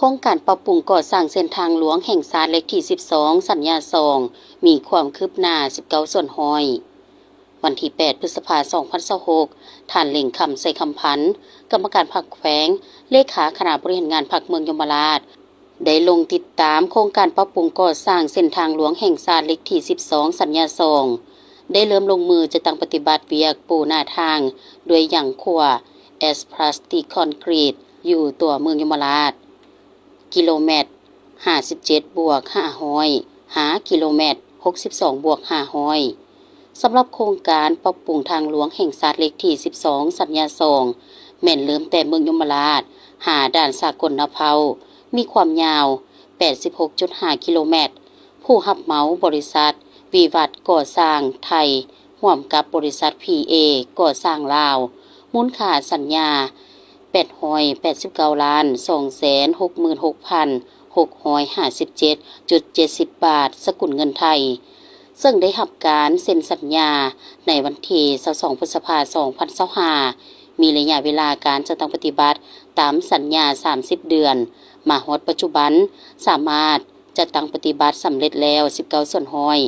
ໂຄງການປັບປຸງກໍ່ສ້າງເສັ້ນທາງຫຼວງແຫ່ງຊາດເລກທີສິບສອງ ສັນຍາສອງ ມີຄວາມຄືບໜ້າສິບເກົ້າສ່ວນຮ້ອຍ. ວັນທີແປດ ພຶດສະພາ ສອງພັນຊາວຫົກ ທ່ານ ເລັ່ງຄຳ ໄຊຄຳພັນ ກຳມະການພັກແຂວງ, ເລຂາຄະນະບໍລິຫານງານພັກເມືອງຍົມມະລາດ ໄດ້ລົງຕິດຕາມໂຄງການປັບປຸງກໍ່ສ້າງເສັ້ນທາງຫຼວງແຫ່ງຊາດເລກທີສິບສອງ ສັນຍາສອງ ໄດ້ເລີ່ມລົງມືຈັດຕັ້ງປະຕິບັດວຽກປູໜ້າທາງດ້ວຍຢາງຂົວແອັສພລາສຕິກຄອນກຣີດ ຢູ່ຕົວເມືອງຍົມມະລາດ ກິໂລແມັດຫ້າສິບເຈັດບວກຫ້າຮ້ອຍ ຫາ ກິໂລແມັດຫົກສິບສອງບວກຫ້າຮ້ອຍ. ສຳລັບໂຄງການປັບປຸງທາງຫຼວງແຫ່ງຊາດເລກທີສິບສອງ ສັນຍາສອງ ແມ່ນເລີ່ມແຕ່ເມືອງຍົມມະລາດ ຫາດ່ານສາກົນນາເພົາ, ມີຄວາມຍາວແປດສິບຫົກຈຸດຫ້າກິໂລແມັດ. ຜູ້ຮັບເໝົາບໍລິສັດ ວິວັດກໍ່ສ້າງໄທ ຮ່ວມກັບບໍລິສັດ ພີເອ ກໍ່ສ້າງລາວ, ມູນຄ່າສັນຍາ ແປດຮ້ອຍແປດສິບເກົ້າລ້ານສອງແສນຫົກໝື່ນຫົກພັນຫົກຮ້ອຍຫ້າສິບເຈັດຈຸດເຈັດສິບບາດ ສະກຸນເງິນໄທ, ເຊິ່ງໄດ້ຮັບການເຊັນສັນຍາໃນວັນທີຊາວສອງ ພຶດສະພາ ສອງພັນຊາວຫ້າ ມີໄລຍະເວລາການຈັດຕັ້ງປະຕິບັດຕາມສັນຍາສາມສິບເດືອນ, ມາຮອດປັດຈຸບັນສາມາດ ຈັດຕັ້ງປະຕິບັດສຳເລັດແລ້ວສິບເກົ້າສ່ວນຮ້ອຍ,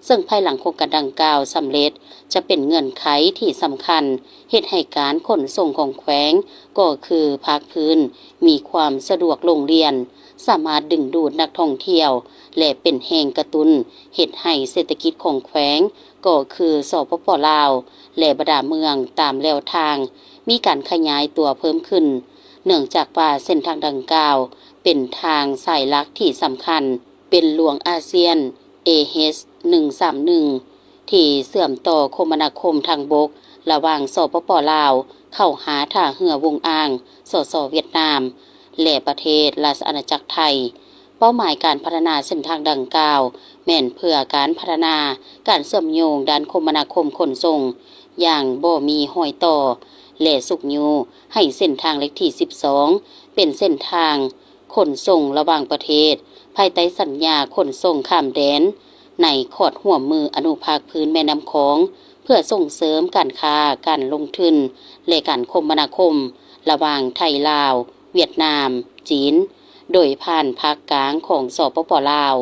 ເຊິ່ງພາຍຫຼັງໂຄງການດັ່ງກ່າວສຳເລັດ ຈະເປັນເງື່ອນໄຂທີ່ສຳຄັນ ເຮັດໃຫ້ການຂົນສົ່ງຂອງແຂວງ ກໍຄືພາກພື້ນ ມີຄວາມສະດວກໂລ່ງລ່ຽນ, ສາມາດດຶງດູດນັກທ່ອງທ່ຽວ ແລະ ເປັນແຮງກະຕຸ້ນເຮັດໃຫ້ເສດຖະກິດຂອງແຂວງ ກໍຄື ສປປ ລາວ ແລະ ບັນດາເມືອງຕາມແລວທາງ ມີການຂະຫຍາຍຕົວເພີ່ມຂຶ້ນ, ເນື່ອງຈາກວ່າເສັ້ນທາງດັ່ງກ່າວ ເປັນທາງສາຍຫຼັກທີ່ສຳຄັນ ເປັນຫຼວງອາຊຽນ ເອເອຊ ໜຶ່ງສາມໜຶ່ງ ທີ່ເຊື່ອມຕໍ່ຄົມມະນາຄົມທາງບົກ ລະຫວ່າງ ສປປ ລາວ ເຂົ້າຫາທ່າເຮືອວົງອ່າງ ສສ ຫວຽດນາມ ແລະ ປະເທດລາຊະອານາຈັກໄທ. ເປົ້າໝາຍການພັດທະນາເສັ້ນທາງດັ່ງກ່າວ ແມ່ນເພື່ອການພັດທະນາການເຊື່ອມໂຍງດ້ານຄົມມະນາຄົມຂົນສົ່ງຢ່າງບໍ່ມີຮອຍຕໍ່ ແລະ ຊຸກຍູ້ໃຫ້ເສັ້ນທາງເລກທີສິບສອງ ເປັນເສັ້ນທາງ ຂົນສົ່ງລະຫວ່າງປະເທດ ພາຍໃຕ້ສັນຍາຂົນສົ່ງຂ້າມແດນ ໃນຂອດຮ່ວມມືອະນຸພາກພື້ນແມ່ນ້ຳຂອງ ເພື່ອສົ່ງເສີມການຄ້າ, ການລົງທຶນ ແລະ ການຄົມມະນາຄົມລະຫວ່າງໄທ-ລາວ, ຫວຽດນາມ, ຈີນ ໂດຍຜ່ານພາກກາງຂອງ ສປປ ລາວ.